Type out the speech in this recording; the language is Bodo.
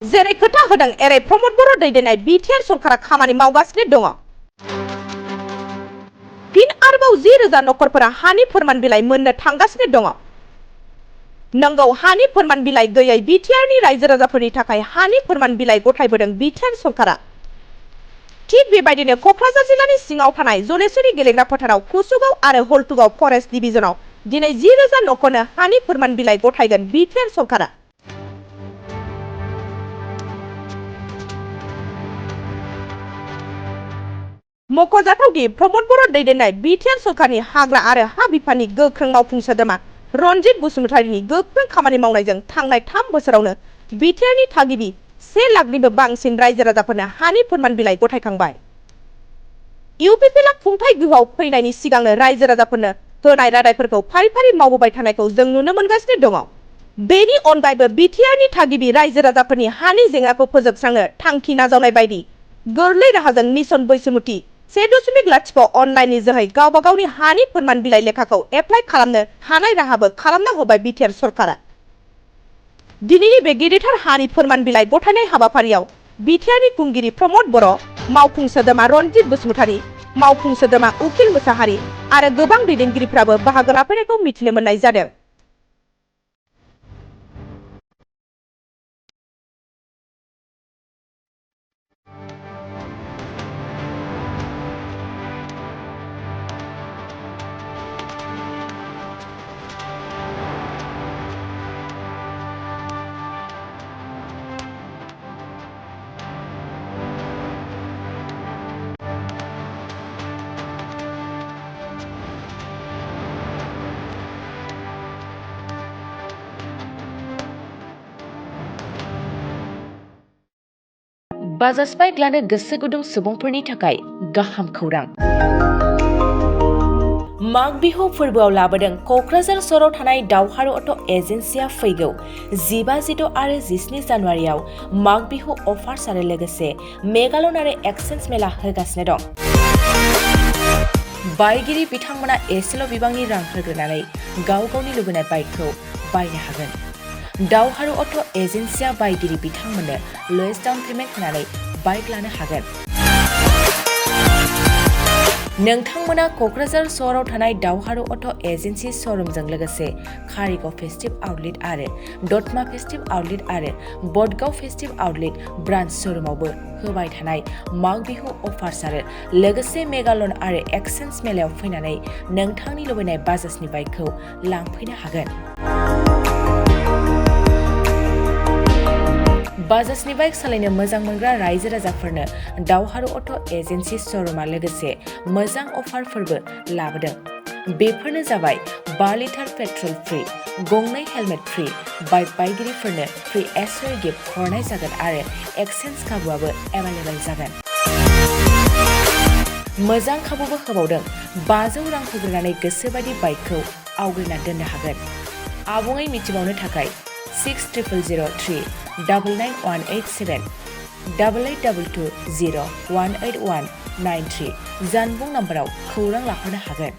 जेरै खोथा होदों एरै प्रमद बर' दैदेननाय बिटिआर सरकारा खामानि मावगासिनो दङ। फिन आरोबाव 10,000 नखरफोरा हानि फोरमान बिलाइ मोननो थांगासिनो दङ। नंगौ, हानि फोरमान बिलाइ गैयै बिटिआरनि रायजो राजाफोरनि थाखाय हानि फोरमान बिलाइ गथायबोदों बिटिआर सरकारा। थिग बेबायदिनो क'क्राझार जिल्लानि सिङाव थानाय जलेश्वरी गेलेग्रा फोथाराव कुसुगाव आरो हलथुगाव फरेस्ट डिभिजनाव दिनै 10,000 नखरनो हानि फोरमान बिलाइ गथायगोन बिटिआर सरकारा। मख'जाथावदि प्रमद बर' दैदेननाय बिटिआर सरकारनि हाग्रा आरो हा बिफाननि गोख्रों मावफुं सोद्रोमा रनजित बसुमतारीनि गोख्रों खामानि मावनायजों थांनाय 3 बोसोरावनो बिटिआरनि थागिबि 1 लाखनिबो बांसिन रायजो राजाफोरनो हानि फोरमान बिलाइ गथायखांबाय। इउपिपिएलआ खुंथाय गोहोआव फैनायनि सिगांनो रायजो राजाफोरनो होनाय रादायफोरखौ फारि फारि मावबोबाय थानायखौ जों नुनो मोनगासिनो दङ। बेनि अनगायैबो बिटिआरनि थागिबि रायजो राजाफोरनि हानि जेंनाखौ फोजोबस्रांनो थांखि नाजावनाय बायदि गोरलै राहाजों मिशन बैसोमुथि 1.0 अनलाइननि जोहै गावबा गावनि हानि फोरमान बिलाइ लेखाखौ एप्लाइ खालामनो हानाय राहाबो खालामना होबाय बिटिआर सरकारा। दिनैनि बे गिदिरथार हानि फोरमान बिलाइ गथायनाय हाबाफारियाव बिटिआरनि खुंगिरि प्रमद बर', मावफुं सोद्रोमा रनजित बसुमतारी, मावफुं सोद्रोमा उखिल मोसाहारि आरो गोबां दैदेनगिरिफ्राबो बाहागो लाफैनायखौ मिथिनो मोननाय जादों। बाजाज बाइक लानो गोसो गुदुं सुबुंफोरनि थाखाय गाहाम खौरां। माग बिहु फोरबोआव लाबोदों क'क्राझार सहराव थानाय दावहारु अट' एजेन्सिया फैगौ 15, 16 आरो 17 जानुवारियाव माग बिहु अफार्स आरो लोगोसे मेगालन आरो एक्सचेन्ज मेला होगासिनो दं। बायगिरि बिथांमोना एसेल' बिबांनि रां होग्रोनानै गाव गावनि लुबैनाय बाइकखौ बायनो हागोन। दावहारु अट' एजेन्सिया बायगिरि बिथांमोननो लवेस्ट डाउन पेमेन्ट होनानै बाइक लानो हागोन। नोंथांमोना क'क्राझार सहराव थानाय दावहारु अट' एजेन्सि श'रुमजों लोगोसे कारिगाव फेस्टिभ आउटलेट आरो दतमा फेस्टिभ आउटलेट आरो बडगाव फेस्टिभ आउटलेट ब्रान्च श'रुमावबो होबाय थानाय माग बिहु अफार्स आरो लोगोसे मेगालन आरो एक्सचेन्ज मेलायाव फैनानै नोंथांनि लुबैनाय बाजाजनि बाइकखौ लांफैनो हागोन। बाजाजनि बाइक सालायनो मोजां मोनग्रा रायजो राजाफोरनो दावहारु अट' एजेन्सि श'रुमा लोगोसे मोजां अफारफोरबो लाबोदों। बेफोरनो जाबाय 5 लिटार पेट्रल फ्रि, गंनै हेलमेट फ्रि, बाइक बायगिरिफोरनो फ्रि एसेसरी गिफ्ट हरनाय जागोन आरो एक्सचेन्ज खाबुआबो एभेलेबेल जागोन। मोजां खाबुबो होबावदों, 500 रां होग्रोनानै गोसोबायदि बाइकखौ आवग्रिना दोननो हागोन। आबुङै मिथिबावनो थाखाय 6003 99187 8822 01819 93 जानबुं नाम्बाराव खौरां लाहरनो हागोन।